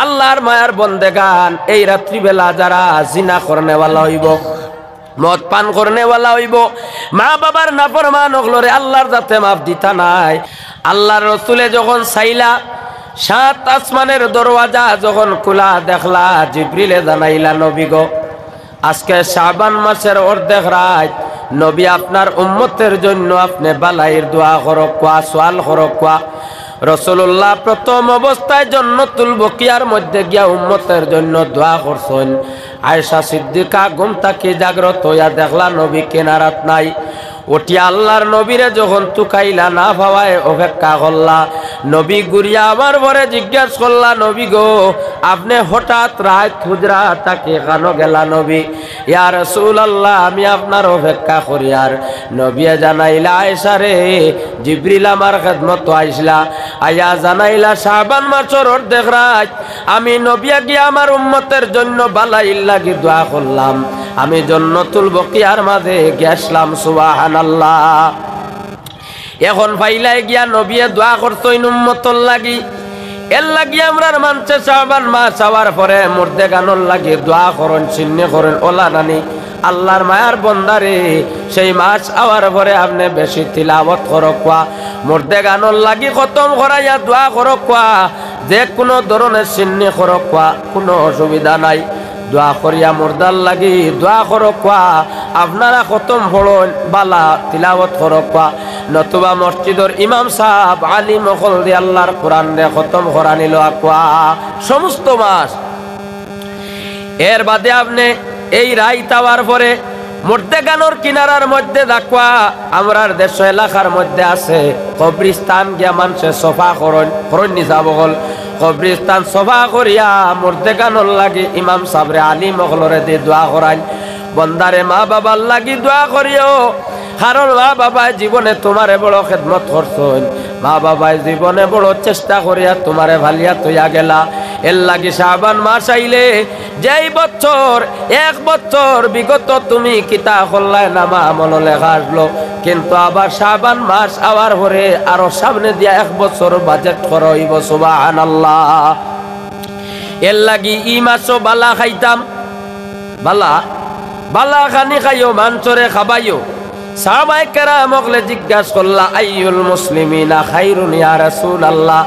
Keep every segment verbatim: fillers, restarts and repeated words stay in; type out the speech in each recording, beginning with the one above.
আল্লাহর মায়ার বন্দেগান, এই রাত্রিবেলা যারা জিনা করনেওয়ালা অইবো, মদ পান করনেওয়ালা অইবো, মা বাবার নাফরমান অকলরে আল্লাহর যাতে মাফ দিতা নায়। আল্লাহর রসুলে যখন চাইলা, সাত আসমানের দরওয়াজা যখন খুলা দেখলা, জিবরিলে জানাইলা, "নবী গো, আজকে শাবান মাসের অর্ধেক রাইত, নবী আপনার উম্মতের জন্য আপনে বালাইর দোয়া করউক্কা, সওয়াল করউক্কা।" রসুলুল্লাহ প্রথম অবস্থায় জন্নতুল বকিয়ার মধ্যে গিয়া উম্মতের জন্য দোয়া করছইন। আয়েশা সিদ্দিকা ঘুম থাকি জাগ্রত অইয়া দেখলা নবী কিনারাত নাই। উঠিয়া আল্লাহর নবীরে যখন তুকাইলা, না পাওয়ায় অপেক্ষা করলা, নবী ঘুরিয়া আবার পরে জিজ্ঞাস করলা, "নবী গো, আপনে হঠাৎ রাইত হুজরা থাকি কানো গেলা নবী?" "ইয়া রাসূলুল্লাহ, আমি আপনার অপেক্ষা করিয়ার।" নবিয়ে জানাইলা, "আয়েশা রে, জিবরিল আমার খেদমতো আইছলা, আইয়া জানাইলা শাবান মাসর অর্ধেক রাইত আমি নবিয়ে গিয়া আমার উম্মতের জন্য বালাইর লাগি দোয়া করলাম, আমি জন্নতুল বকিয়ার মাঝে গেছলাম।" সুবহানাল্লাহ। এখন পাইলায় গিয়া নবিয়ে দোয়া করছইন উম্মতর লাগি। এর লাগি আমরার মানষে শাবান মাস আওয়ার পরে মুর্দেগানর লাগি দোয়া করইন, সিন্নি করইন, অলা নানি? আল্লাহর মায়ার বন্দারে, সেই মাস আওয়ার পরে আপনে বেশি তিলাওয়াত করউক্কা, মুর্দেগানর লাগি খতম করাইয়া দোয়া করউক্কা, যে কুনু ধরনের সিন্নি করউক্কা, কুনু অসুবিধা নাই। দোয়া করিয়া মুর্দার লাগি দোয়া করউক্কা, আপনারা খতম পড়ইন, বালা তিলাওয়াত করউক্কা, নতুবা মসজিদর ইমাম সাব, আলিম অকল দি আল্লাহর কোরআনরে খতম করানি লউক্কা সমস্ত মাস। এর বাদে আপনে এই রাইত আওয়ার পরে মুর্দেগানর কিনারার মধ্যে দেখবা, আমরার দেশ এলাকার মধ্যে আছে, কবরিস্তান গিয়া মানষে সফা করইন, করইন নি সাব অকল? কবরিস্তান সফা করিয়া মুর্দেগানর লাগি ইমাম সাবরে, আলিম অকলরে দি দোয়া করাইন, "বন্দারে, মা বাবার লাগি দোয়া করিও, কারণ মা বাবায় জীবনে তুমারে বড় খেদমত করছইন, মা বাবায় জীবনে বড় চেষ্টা করিয়া তুমারে ফালিয়া থইয়া গেলা। এর লাগি শাবান মাস আইলে যেই বছর, এক বছর বিগত তুমি কিতা করলায় নামা আমলো লেখা আসলো, কিন্তু আবার শাবান মাস আওয়ার পরে আরো সামনে দিয়া এক বছর বাজেট করা অইবো।" সুবহানাল্লাহ। এর লাগি ই মাসো বালা খাইতাম, বালা, বালা খানি খাইও, মানষরে খাবাইও। সাহাবায়ে কেরাম অকলে জিজ্ঞাস করলা, "আইয়ুল মুসলিমিনা খাইরুন ইয়া রাসূলুল্লাহ?"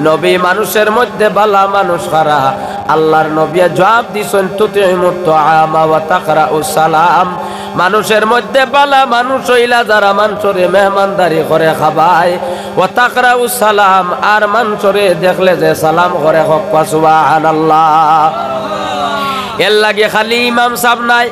নবী, মানুষের মধ্যে বালা মানুষ কারা? আল্লাহর নবীয়ে জবাব দিছইন, "তুতিমুত তাআমা ওয়া তাকরাউস সালাম।" মানুষের মধ্যে বালা মানুষ অইলা যারা মানষরে মেহমানদারি করে খাবায়, "ওয়া তাকরাউস সালাম", আর মানষরে দেখলে যে সালাম করে, কউক্কা সুবহানাল্লাহ। এর লাগি খালি ইমাম সাব নায়,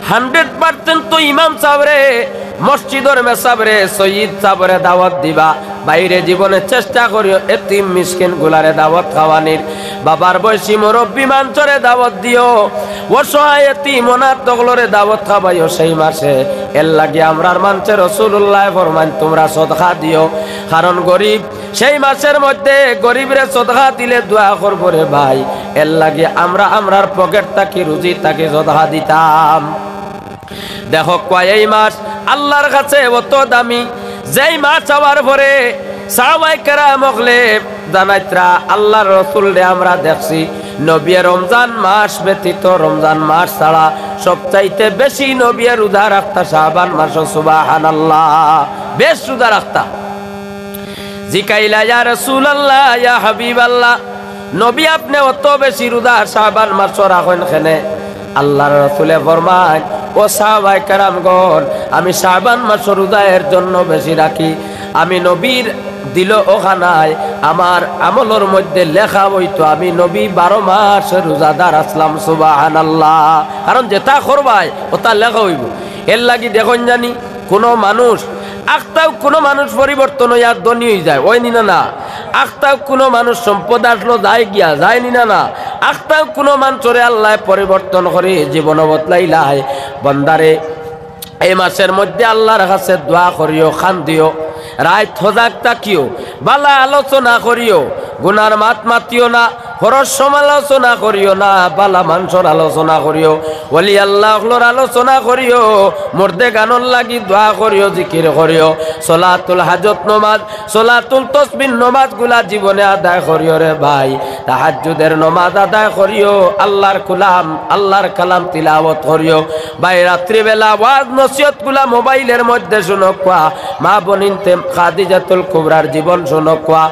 হান্ড্রেড পার্সেন্ট তো ইমাম সাবরে, মসজিদর মেসাবরে, সৈয়দ সাবরে দাওয়াত দিবা। বাইরে জীবনে চেষ্টা করিও এতিম মিসকিন গুলারে দাওয়াত খাওয়ানির। বাবার বয়সী মুরব্বী মানষরে দাওয়াত দিও, অসহায় এতিম অনাথ অকলরে দাওয়াত খাবাইও সেই মাসে। এর লাগি আমরার মানষে রসুলুল্লায় ফরমাইন, "তুমরা সদকা দিও, কারণ গরিব সেই মাসের মধ্যে গরিবরে সদকা দিলে দোয়া করবো রে ভাই।" এর লাগি আমরা আমরার পকেট থাকি, রুজি থাকি সদকা দিতাম। দেখউক্কা, এই মাস আল্লাহর কাছে অত দামি, যেই মাস আওয়ার পরে সাহাবায়ে কেরাম অকলে জানাইতরা, "আল্লাহর রসুলরে আমরা দেখছি, নবিয়ে রমজান মাস ব্যতীত, রমজান মাস ছাড়া সবচাইতে বেশি নবিয়ে রোজা রাখতা শাবান মাসো।" সুবহানাল্লাহ, বেশ রোজা রাখতা। জিকাইলা, "ইয়া রাসূলুল্লাহ, ইয়া হাবিবাল্লাহ, নবী আপনে অত বেশি রোজা শাবান মাসো রাখইন কেনে?" আল্লাহর রসুলে ফরমাইন, "ও সাহাবায়ে কেরামগণ, আমি শাবান মাসো রোজা এর জন্য বেশি রাখি, আমি নবীর দিলো অখানায় আমার আমলর মধ্যে লেখা অইতো, আমি নবী বারো মাস রোজাদার আছলাম।" সুবহানাল্লাহ। কারণ যেটা করবায় ওটা লেখা অইবো। এর লাগি দেখইন জানি কুনু মানুষ, আখতাও কুনু মানুষ পরিবর্তন অইয়া ধনী অইযায়, অয়নি না না? আখতাও কুনু মানুষ সম্পদ আসলো যায় গিয়া, যায়নি না না? আখতাও কুনু মানষরে আল্লায় পরিবর্তন করি জীবন বদলাইলায়। বন্দারে, এই মাসের মধ্যে আল্লাহর কাছে দোয়া করিও, কান্দিও, রাইত হজাগ থাকিও, বালা আলোচনা করিও, গুনার মাত মাতিও না, পরর সমালোচনা করিও না, বালা মানষর আলোচনা করিও, ওলি আল্লাহ অকলর আলোচনা করিও, মর্দে গানর লাগি দোয়া করিও, জিকির করিও, সলাতুল হাজত নমাজ, সলাতুল তসবির নমাজ গুলা জীবনে আদায় করিও রে ভাই। তাহাজ্জুদের নমাজ আদায় করিও, আল্লাহর কুলাম, আল্লাহর কালাম তিলাওয়াত করিও। ভাই, রাত্রিবেলা ওয়াজ নসিহত গুলা মোবাইলর মধ্যে শুনউক্কা, মা বনিন্তে খাদিজাতুল কুবরার জীবন শুনউক্কা,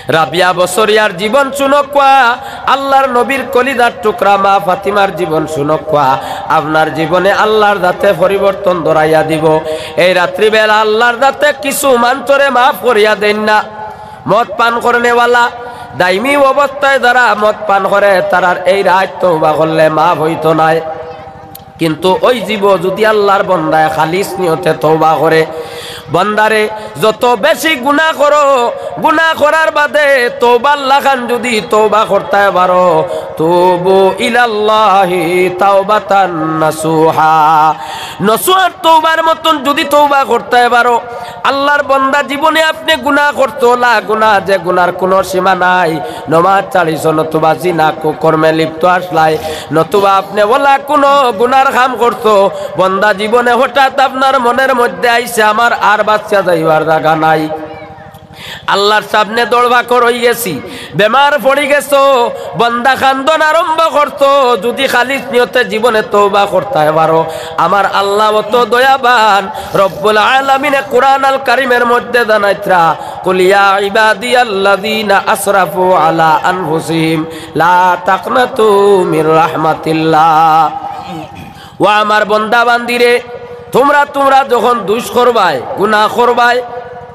রাবিয়া বসরিয়ার জীবন শুনউক্কা, আল্লাহর নবীর কলিজার টুকরা মা ফাতিমার জীবন শুনউক্কা। আপনার জীবনে আল্লাহর জাতে পরিবর্তন ধরাইয়া দিবো। এই রাত্রিবেলা আল্লাহর জাতে কিছু মানষরে মাফ করিয়া দেইন না। মদ পান করনেওয়ালা, দাইমি অবস্থায় যারা মদ পান করে, তারার এই রাইত তওবা করলে মাফ অইতো নায়। কিন্তু ওই জীবো যুদি আল্লাহর বন্দায় খালিস নিয়তে তওবা করে, বন্দারে, যত বেশি গুনা করো, গুনা করার বাদে তওবার লাখান যুদি তওবা করতায় পারো, তুবু ইলাল্লাহি তাওবাতান নাসুহা। নসুহার তওবার মতন যুদি তওবা করতায় পারো, আল্লাহর বন্দা, জীবনে আপনে গুনা করছো, অলা গুনা, যে গুনার কুনু সীমা নাই, নমাজ ছাড়িছো, নতুবা জিনা কুকর্মে লিপ্ত আছলায়, নতুবা আপনে অলা কুনু গুনার কাম করছো, বন্দা, জীবনে হঠাৎ আপনার মনর মধ্যে আইছে, আমার আর বাঁচিয়া যাইবার জাগা নাই, আল্লাহর সামনে দড়ভাকর অইগেছি, বেমার পড়িগেছো, বন্দা কান্দন আরম্ভ করছো, যুদি খালিস নিয়তে জীবনে তওবা করতায় পারো, আমার আল্লাহ অত দয়াবান, রব্বুল আলামিনে কুরআন আল কারিমর মধ্যে জানাইতরা, কুল ইয়া ইবাদিয়াল্লাযীনা আসরাফু আলা আনফুসিহিম লা তাকনাতু মির রাহমাতিল্লাহ। ও আমার বন্দা বান্দিরে, তুমরা, তুমরা যখন দুষ করবায়, গুনা করবায়,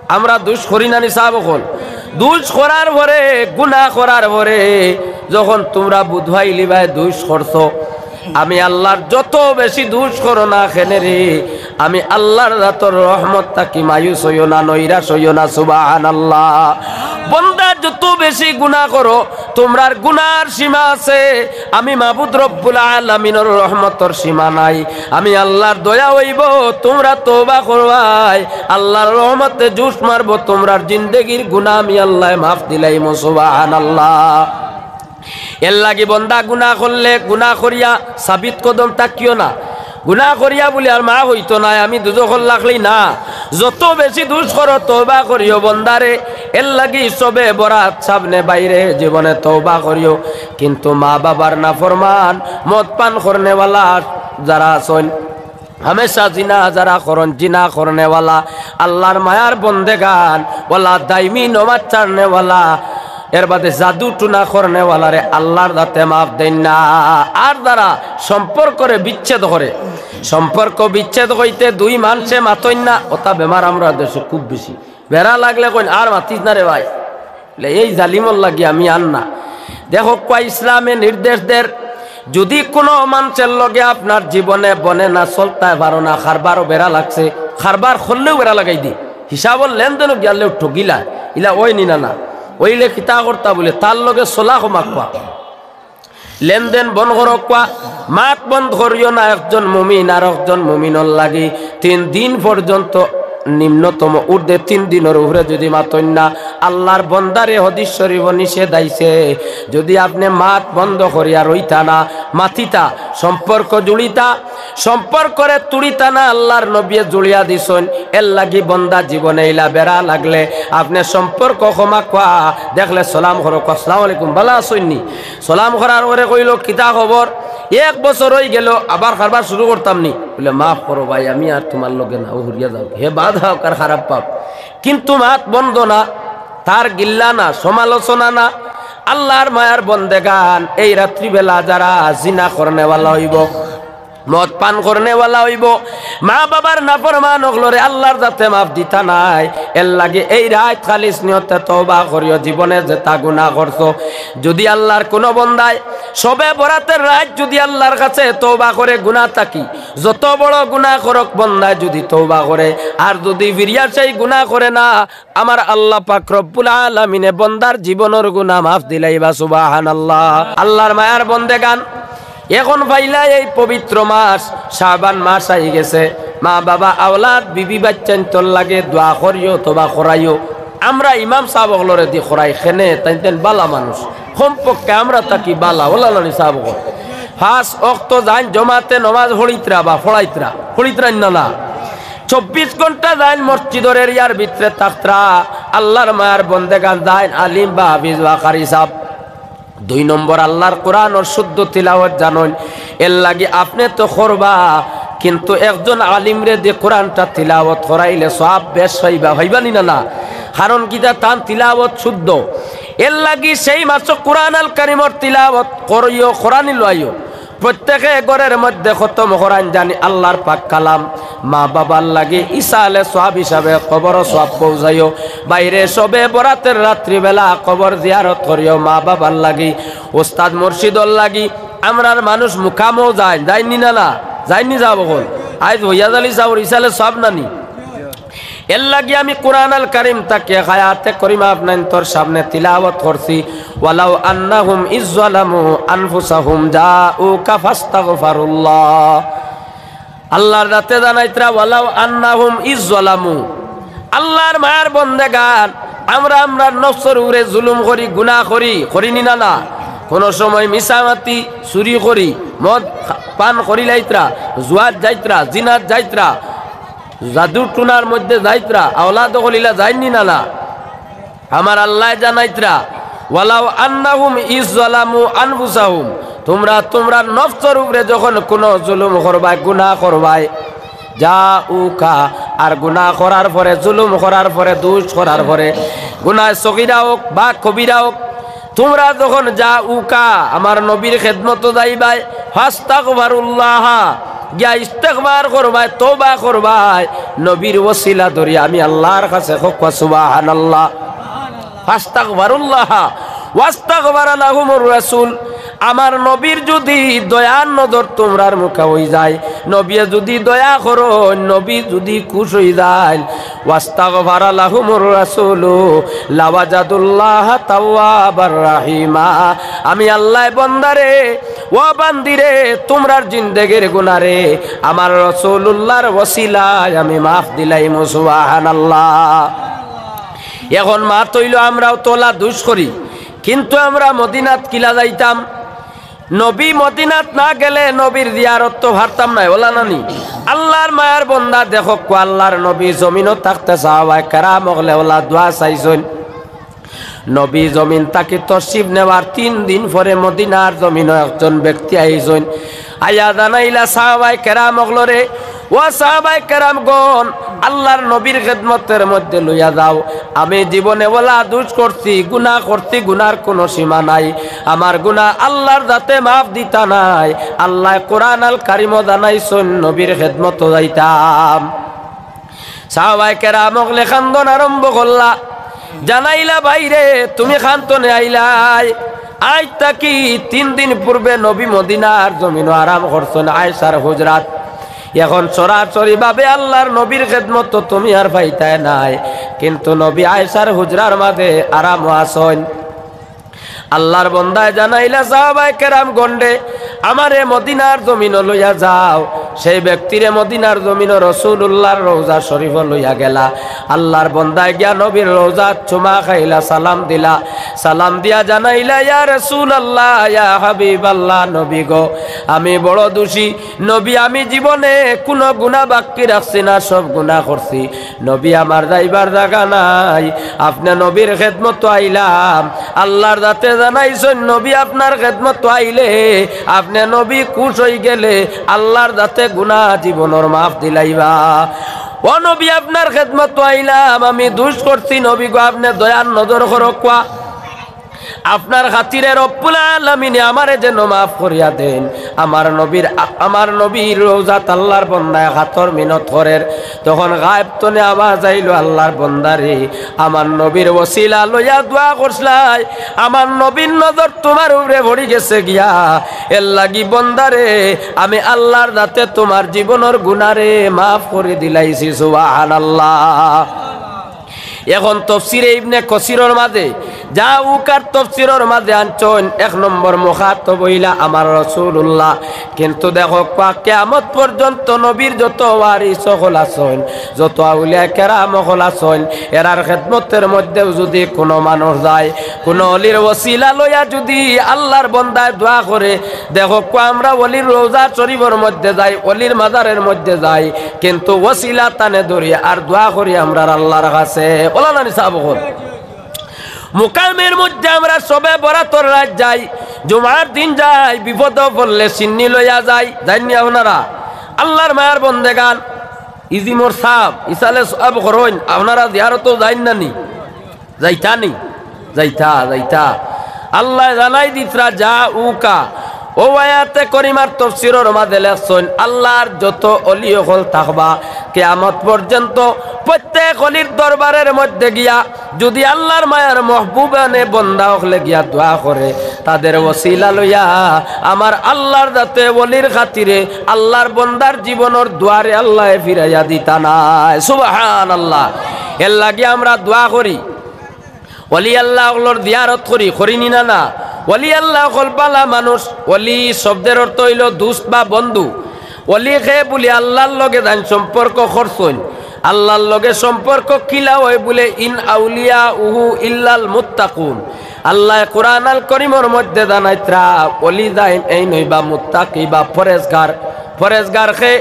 আমরা দুষ করি না নি সাব অকল? দুষ করার পরে, গুনা করার পরে যখন তুমরা বুঝ পাইলিবায় দুষ করছো, আমি আল্লাহর যত বেশি দুষ করো না কেনে রে, আমি আল্লাহর জাতর রহমত থাকি মায়ুস অইও না, নৈরাশ অইও না। সুবহানাল্লাহ। বন্দা, যত বেশি গুনা করো, তুমরার গুনার সীমা আছে, আমি মাবুদ রব্বুল আলামিনর রহমতর সীমা নাই। আমি আল্লাহর দয়া অইবো, তুমরা তওবা করবায়, আল্লাহর রহমতে জোশ মারবো, তুমরার জিন্দেগির গুনা আমি আল্লায় মাফ দিলাইমু। সুবহানাল্লাহ। এরলাগি বন্দা, গুনা করলে গুনা করিয়া সাবিত কদম থাকিও না। গুনা করিয়া বুলে আর মাফ অইতো নায়, আমি দুজখর লাখান না। যত বেশি দুষ করো, তওবা করিও বন্দারে। এরলাগি শবে বরাত সামনে ভাইরে, জীবনে তওবা করিও। কিন্তু মা বাবার নাফরমান, মদ পান করনেওয়ালা যারা আছইন, হামেশা জিনা যারা করইন, জিনা করনেওয়ালা, আল্লাহর মায়ার বন্দেগান, অলা দাইমি নমাজ ছাড়নেওয়ালা, এর বাদে জাদু টুনা করনেওয়ালারে আল্লাহর জাতে মাফ দেইন না। আর যারা সম্পর্করে বিচ্ছেদ করে, সম্পর্ক বিচ্ছেদ অইতে দুই মানষে মাতইন না, অতা বেমার আমরার দেশো খুব বেশি। বেড়া লাগলে কইন, "আর মাতিস না রে ভাই।" বলে, "এই জালিমর লাগি আমি আর না।" দেখউক্কা, ইসলামে নির্দেশ দের, যুদি কুনু মানষর লগে আপনার জীবনে বনে না, চলতায় পারো না, কারবারও বেড়া লাগছে, কারবার করলেও বেড়া লাগাই দি, হিসাবর লেনদেনও গিয়ালেও ঠগিলা, ইলা অয় নি না? না অইলে কিতা করতা বুলে, তার লগে সলা কমাক্কা, লেনদেন বন্ধ করউক্কা, মাত বন্ধ করিও না একজন মুমিন আরকজন মুমিনর লাগি। তিন দিন পর্যন্ত, নিম্নতম ঊর্ধ্বে তিন দিনর উপরে যুদি মাতইন না, আল্লাহর বন্দারে হাদিস শরিফো নিষেধ আইছে। যুদি আপনে মাত বন্ধ করিয়া রইতা না, মাতিতা, সম্পর্ক জুড়িতা, সম্পর্করে তুড়িতা না, আল্লাহর নবিয়ে জুড়িয়া দিছইন। এরলাগি বন্দা, জীবনে ইলা বেড়া লাগলে আপনে সম্পর্ক কমাক্কা, দেখলে সালাম করউক্কা, "আসসালামু আলাইকুম, ভালা আছইন নি?" সালাম করার পরে কইলো, "কিতা খবর? এক বছর অইগেলো, আবার কারবার শুরু করতাম নি?" বুলে, "মাফ করো ভাই, আমি আর তুমার লগে না, অউ হুরিয়া যাও।" হে বাদ হক আর খারাপ পাপ, কিন্তু মাত বন্ধ না, তার গিল্লা না, সমালোচনা না। আল্লাহর মায়ার বন্দেগান, এই রাত্রিবেলা যারা জিনা করনেওয়ালা অইবো, মদ পান করনেওয়ালা অইবো, মা বাবার নাফরমান অকলরে আল্লাহর জাতে মাফ দিতা নায়। এরলাগি এই রাইত খালিস নিয়তে তওবা করিও, জীবনে যেতা গুনা করছো, যুদি আল্লাহর কুনু বন্দায় শবে বরাতের রাইত যুদি আল্লাহর কাছে তওবা করে গুনা থাকি, যত বড় গুনা করউক বন্দায় যুদি তওবা করে, আর যুদি ফিরিয়া সেই গুনা করে না, আমার আল্লাহ পাক রব্বুল আলামিনে বন্দার জীবনর গুনা মাফ দিলাইবা। সুবহানাল্লাহ। আল্লাহর মায়ার বন্দেগান, এখন পাইলা এই পবিত্র মাস, শাবান মাস আইগেছে। মা বাবা, আওলাদ, বিবি বাইচ্চাইন্তর লাগি দোয়া করিও, তওবা করাইও। আমরা ইমাম সাব অকলরে দি করাই, কেনে তাইন তাইন বালা মানুষ। কমপক্ষে আমরা থাকি বালা, ওলা নানি সাব অকল। পাঁচ অক্ত যাইন জমাতে নমাজ পড়িত্রা বা পড়াইত্রা, পড়িত্রা না না। চব্বিশ ঘন্টা যাইন মসজিদর এরিয়ার ভিতরে থাকত্রা, আল্লার মায়ার বন্দেগান যাইন, আলিম বা হাফিজ বা কারি সাব। দুই নম্বর, আল্লার কোরআনর শুদ্ধ তিলাওয়াত জানইন। এরলাগি আপনে তো করবা, কিন্তু একজন আলিমরে দি কোরআনটা তিলাওয়াত করাইলে সওয়াব বেশ পাইবা, পাইবা নি না না? কারণ কিতা, তান তিলাওয়াত শুদ্ধ। এরলাগি সেই মাসো কোরআন আল কারিমর তিলাওয়াত করিও, কোরআনি লইও। প্রত্যেকে ঘরর মধ্যে খতম করাইন জানি আল্লার পাক কালাম। মা বাবার লাগি ইসালে সওয়াব হিসাবে কবরো সওয়াব পৌঁছাইও। বাইরে শবে বরাতর রাত্রিবেলা কবর জিয়ারত করিও মা বাবার লাগি, উস্তাদ মুর্শিদর লাগি। আমরার মানুষ মুকামো যাইন, যাইন নি না না? যাইন নি সাব অকল? আইজ ফৈয়াজ আলী সাবর ইসালে সওয়াব নানি? এরলাগি আমি কোরআন আল কারিম থাকি এক আয়াতে করিমা আপনাইনতর সামনে তিলাওয়াত করছি, "ওয়ালাউ আন্নাহুম ইজ যালামু আনফুসাহুম জাউকা ফাস্তাগফারুল্লাহ।" আল্লার যাতে জানাইত্রা, "ওয়ালাউ আন্নাহুম ইজ যালামু।" আল্লার মায়ার বন্দেগান, আমরা আমরার নফসর উপরে জুলুম করি, গুনা করি, করি নি না না? কোনো সময় মিছা মাতি, চুরি করি, মদ খা-, পান করিলাইত্রা, জুয়াত যাইত্রা, জিনাত যাইত্রা, জাদু টুনার মধ্যে যাইত্রা, আওলাদ অকল ইলা যাইন নি না না? আমার আল্লায় জানাইত্রা, "ওয়ালাউ আন্নাহুম ইজ যালামু আনফুসাহুম", তুমরা তুমরার নফসর উপরে যখন কোনো জুলুম করবায়, গুনা করবায়, জাউকা, আর গুনা করার পরে, জুলুম করার পরে, দুষ করার পরে, গুনায় সগীরা অউক বা কবিরা অউক, তুমরা যখন জাউকা, আমার নবীর খেদমতো যাইবায়, ফাস্তাগফারুল্লাহ, গিয়া ইস্তেগফার করবায়, তওবা করবায়, নবীর ওসিলা ধরি আমি আল্লার কাছে, কউক্কা সুবহানাল্লাহ। ফাস্তাগফারুল্লাহ ওয়াস্তাগফারা লাহুমুর রাসূল। আমার নবীর যুদি দয়ার নজর তুমরার মুখা অইযায়, নবীয়ে যুদি দয়া করইন, নবী যুদি খুশ অইযাইন, ওয়াস্তাগফারা লাহুমুর রাসূলু লাওয়াজাদুল্লাহা তাওয়াবার রাহিমা। আমি আল্লায় বন্দারে, ও বান্দিরে, তুমরার জিন্দেগির গুনারে আমার রাসূলুল্লাহর ওসিলায় আমি মাফ দিলাইমু। সুবহানাল্লাহ। এখন মাত অইলো, আমরাও তো অলা দুষ করি, কিন্তু আমরা মদিনাত কিলা যাইতাম? নবী মদিনাত না গেলে নবীর জিয়ারত তো পারতাম নায়, অলা নানি? আল্লার মায়ার বন্দা, দেখউক্কা, আল্লার নবী জমিনো থাকতে সাহাবায়ে কেরাম অকলে অলা দোয়া চাইছইন। নবী জমিন থাকি তশরিফ নেওয়ার তিন দিন পরে মদিনার জমিনো একজন ব্যক্তি আইছইন, আইয়া জানাইলা সাহাবায়ে কেরাম অকলরে, "ও সাহাবায়ে কেরামগণ, আল্লার নবীর খেদমতর মধ্যে লইয়া যাও, আমি জীবনে অলা দুষ করছি, গুনা করছি, গুনার কোনো সীমা নাই, আমার গুনা আল্লার যাতে মাফ দিতা নায়।" আল্লায় কোরআন আল কারিমো জানাইছইন নবীর খেদমতো যাইতাম। সাহাবায়ে কেরাম অকলে কান্দন আরম্ভ করলা, জানাইলা, "ভাইরে, তুমি কান্দনে আইলায়? আইজ থাকি তিন দিন পূর্বে নবী মদিনার জমিনো আরাম করছইন আয়েশার হুজরাত। এখন সরাসরি ভাবে আল্লার নবীর খেদমতো তুমি আর পাইতায় নায়, কিন্তু নবী আয়েশার হুজরার মাঝে আরামো আছইন।" আল্লার বন্দায় জানাইলা, "সাহাবায়ে কেরামগণরে, আমারে মদিনার জমিনো লইয়া যাও।" সেই ব্যক্তিরে মদিনার জমিনো রাসূলুল্লাহর রওজা শরীফো লইয়া গেলা। আল্লার বন্দায় গিয়া নবীর রওজাত চুমা খাইলা, সালাম দিলা। সালাম দিয়া জানাইলা, "ইয়া রাসূলুল্লাহ, ইয়া হাবিবাল্লাহ, নবী গো, আমি বড় দোষী। নবী, আমি জীবনে কোনো গুনা বাকি রাখছি না, সব গুনা করছি। নবী, আমার যাইবার জাগা নাই, আপনে নবীর খেদমতো আইলাম।" আল্লার যাতে জানাইছইন, "নবী, আপনার খেদমতো আইলে, আপনে নবী খুশ অইগেলে, আল্লার যাতে গুনা জীবনর মাফ দিলাইবা। ও নবী, আপনার খেদমতো আইলাম, আমি দুষ করছি, নবী গো, আপনে দয়ার নজর করউক্কা।" আপনার খাতিরে রব্বুল আলামিনে আমারে যেন মাফ করিয়া দেইন। আমার নবীর, আমার নবীর রওজাত আল্লার বন্দায় কাতর মিনত করের। তখন গায়েব তনে আওয়াজ আইলো, "আল্লার বন্দারে, আমার নবীর ওসিলা লইয়া দোয়া করছলায়, আমার নবীর নজর তুমার উপরে পড়ি গেছে গিয়া। এরলাগি বন্দারে, আমি আল্লার যাতে তুমার জীবনর গুনারে মাফ করি দিলাইছি।" সুবহানাল্লাহ। এখন তফসিরে ইবনে কসিরর মাঝে জাউকার তফসিরর মাঝে আনছইন, এক নম্বর মুখাতব অইলা আমার রাসূলুল্লাহ। কিন্তু দেখউক্কা, কিয়ামত পর্যন্ত নবীর যত ওয়ারিস অকল আছইন, যত আউলিয়া কেরাম অকল আছইন, এরার খেদমতর মধ্যেও যুদি কুনু মানুষ যায়, কুনু অলির ওসিলা লইয়া যুদি আল্লার বন্দায় দোয়া করে, দেখউক্কা, আমরা অলির রওজা শরীফর মধ্যে যাই, অলির মাজারর মধ্যে যাই, কিন্তু ওসিলা তানে ধরি আর দোয়া করি আমরার আল্লার কাছে। বলা না নি সাব অকল? মুকামর মধ্যে আমরা শবে বরাতর রাইত যাই, জুমার দিন যাই, বিপদো পড়লে শিন্নি লইয়া যাই, যাইন নি আপনারা? আল্লার মায়ার বন্দেগান, ইজিমর সাব, ইসালে সওয়াব করইন, আপনারা জিয়ারতো যাইন না নি? যাইতা নি? যাইতা, যাইতা। আল্লায় জানাই দিতরা জাউকা। অউ আয়াতে করিমার তফসিরর মাঝে লেখছইন, আল্লার যত অলি অকল থাকবা, কিয়ামত পর্যন্ত প্রত্যেক অলির দরবারর মধ্যে গিয়া যুদি আল্লার মায়ার মাহবুবানে বন্দা অকলে গিয়া দোয়া করে, তাদের ওসিলা লইয়া আমার আল্লার যাতে অলির খাতিরে আল্লার বন্দার জীবনর দুয়ারে আল্লায় ফিরাইয়া দিতা নায়। সুবহানাল্লাহ। এরলাগি আমরা দোয়া করি, অলি আল্লা অকলর জিয়ারত করি, করি নি না? না, অলি আল্লা অকল ভালা মানুষ। অলি শব্দর অর্থ অইলো দুস্ত বা বন্ধু। অলি কে বুলে আল্লার লগে যাইন সম্পর্ক করছইন। আল্লার লগে সম্পর্ক কিলা অয় বুলে, ইন আউলিয়াউহু ইল্লাল মুত্তাকুন। আল্লায় কুরআন আল করিমর মধ্যে জানাইতরা, অলি যাইন এইন অইবা মুত্তাকি বা পরেজগার। পরেজগার কে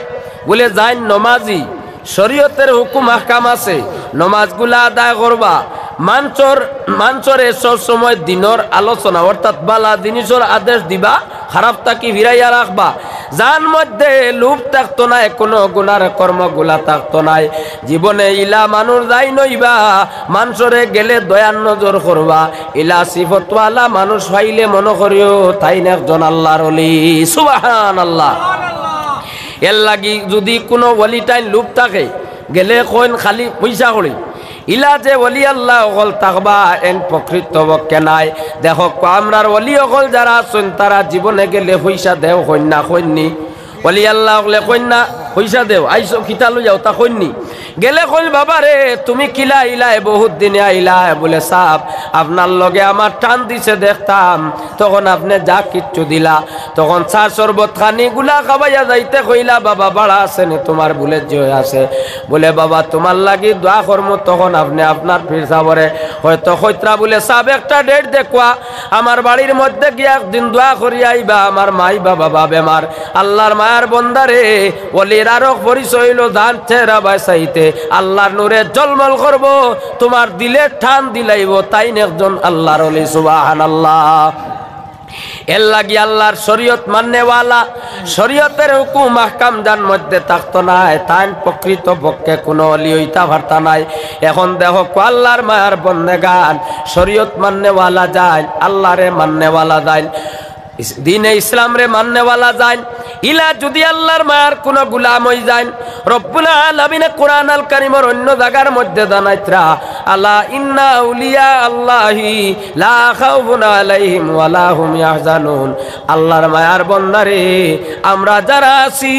বুলে যাইন নমাজি, শরীয়তর হুকুম আহকাম আছে, নমাজগুলা আদায় করবা, মানষর, মানষরে সব সময় দ্বীনর আলোচনা অর্থাৎ ভালা জিনিসর আদেশ দিবা, খারাপ থাকি ফিরাইয়া রাখবা। যান মধ্যে লোভ থাকতো নায়, কুনু গুনার কর্মগুলা থাকতো নায়। জীবনে ইলা মানুষ যাইন অইবা, মানষরে গেলে দয়ার নজর করবা। ইলা সিফতওয়ালা মানুষ পাইলে মনো করিও তাইন একজন আল্লার অলি। সুবহানাল্লাহ। এরলাগি যুদি কুনু অলিটাইন লোভ থাকে, গেলে কইন খালি পয়সা করি। ইলা যে অলি আল্লা অকল থাকবা, এইন প্রকৃতপক্ষে নায়। দেখউক্কা, আমরার অলি অকল যারা আছইন, তারা জীবনে গেলে পয়সা দেও কইন না, কইন নি? অলি আল্লা অকলে কইন না, পয়সা দেও, আইছো কিতা লইয়া যাও, তা কইন নি? গেলে কইন, বাবারে, তুমি কিলা আইলায়, বহুত দিনে আইলায়, বুলে, সাব, আপনার লগে আমার টান দিছে দেখতাম, তখন আপনে যা কিচ্ছু দিলা, তখন চা শরবত খানিগুলা খাওয়াইয়া যাইতে কইলা, বাবা, ভাড়া আছে নি তুমার? বুলে, জি অয় আছে। বুলে, বাবা, তুমার লাগি দোয়া করমু, তখন আপনে আপনার পীর সাবরে হয়তো কইতরা, বুলে, সাব, একটা date দেখউক্কা, আমার বাড়ির মধ্যে গিয়া একদিন দোয়া করিয়া আইবা, আমার মাই বাবা বা বেমার। আল্লার মায়ার বন্দারে, অলির আরক পরিচয় অইলো যান চেহারা বায় চাইতে আল্লার নূরে ঝলমল করবো, তুমার দিলে টান দিলাইবো, তাইন একজন আল্লার অলি। সুবহানাল্লাহ। এরলাগি আল্লার শরীয়ত মাননেওয়ালা, শরীয়তর হুকুম আহকাম যান মধ্যে থাকতো নায়, তাইন প্রকৃতপক্ষে কুনু অলি অইতা পারতা নায়। এখন দেখউক্কা, আল্লার মায়ার বন্দেগান, শরীয়ত মাননেওয়ালা যাইন, আল্লারে মাননেওয়ালা যাইন, ইস-, দ্বীনে ইসলামরে মাননেওয়ালা যাইন, ইলা যুদি আল্লার মায়ার কুনু গুলাম অই যাইন, রব্বুল আলামিনে কুরআন আল কারীমর অইন্য জাগার মধ্যে জানাইতরা, আলা ইন্না আউলিয়া আল্লাহি লা খাউফুন আলাইহিম ওয়া লা হুম ইয়াহজানুন। আল্লার মায়ার বন্দারে, আমরা যারা আছি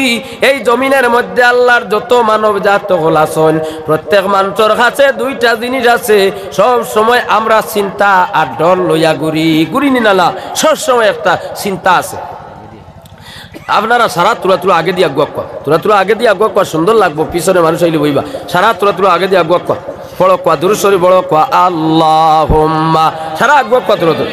এই জমিনর মধ্যে, আল্লার যত মানব জাত অকল আছইন, প্রত্যেক মানষর কাছে দুইটা জিনিস আছে, সব সময় আমরা চিন্তা আর ডর লইয়া ঘুরি, ঘুরি নি না? না, সব সময় একটা চিন্তা আছে। আপনারা সারা থুড়া থুড়া আগেদি আগুয়াউক্কা, থুড়া থুড়া আগেদি আগুয়াউক্কা, সুন্দর লাগবো, পিছনে মানুষ আইলে বইবা। সারা থুড়া থুড়া আগেদি আগুয়াউক্কা, পড়উক্কা, দুরূদ শরীফ পড়উক্কা, আল্লাহুম্মা, সারা আগুয়াউক্কা থুড়া থুড়া।